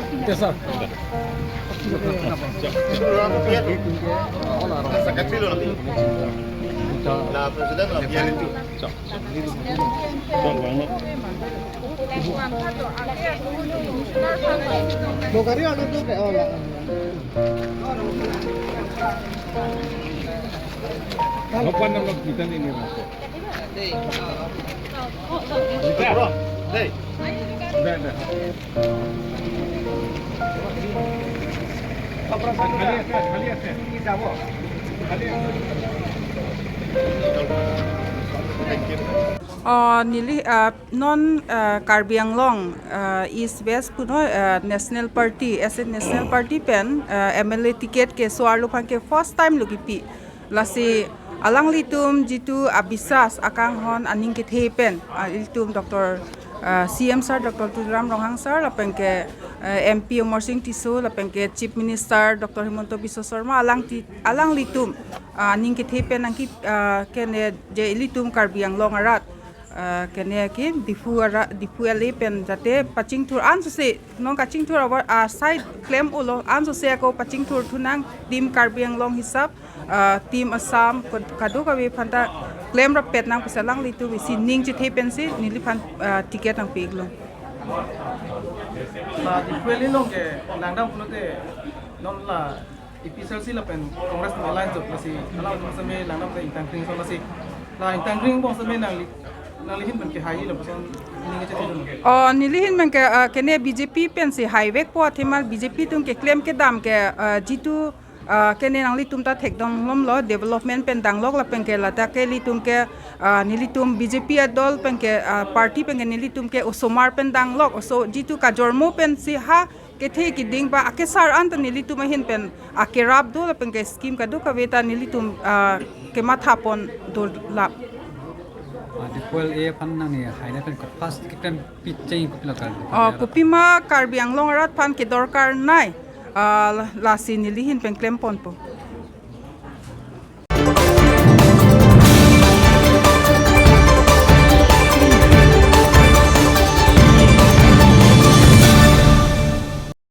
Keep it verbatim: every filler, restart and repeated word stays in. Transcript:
Yes, sir. Lo gari order to ke ola. Kapan nang kita ini, Mas? Dei. Dei, dei. Oh, neli, ah, non, ah, Karbi Anglong, ah, East West puno, ah, National Party, as a National Party pen, ah, M L A ticket keso arlo aphan ke first time lo kipi. Lasi alanglitum jitu abisas akanghon aning kethe pen, ah, ilitum Doctor, ah, C M sir, Doctor Tuliram Ronghang sir, lapen ke, ah, M P Amarsing Tisso, lapen ke Chief Minister Doctor Himanta Biswa Sarma, alang ti, alanglitum, ah, aning kethe pen nangke, ah, kene je ilitum Karbi Anglong arat, ah, kene ke Diphu ara, Diphu ale pen jate pachingthur ansose, non kachingthur avar, ah, side klem ulo ansose ako pachingthur thunang team Karbi Anglong hisap, ah, team Assam, kad-, kadokave aphanta klem rapet nang pusi alanglitum isi ning chethe pensi neliphan, ah, ticket nangpi-iklo. La Diphu ale along ke langdam pulote non la A P H L C lapen Congress alliance jok lasi alanglitum seme langdam ke ingtang kring so lasi la ingtang kring bong seme nangli, nangli ahin pen ke hai lapuson ning chethe dun. Oh, neli ahin pen ke, ah, kene B J P pensi haivekpo, athema B J P atum keklem kedam ke, ah, jitu, ah, kene nanglitum ta thekdunlonglo, development pen danglok lapen ke ladak ke ilitum ke, ah, nelitum B J P adol pen ke, ah, party pen ke nelitum ke osomar pen danglok, oso jitu kajormo pensi ha kethe kiding ba akesar anta nelitum ahin pen akerap do lapen ke scheme kadokave ta nelitum, ah, kemathapon dolap. Ah, Diphu ale aphan nangli haina pen ke first keklem picheng kopilo kar? Oh, kopima Karbi Anglong arat aphan kedorkar nai, ah, la-, lasi neli ahin pen klemponpo.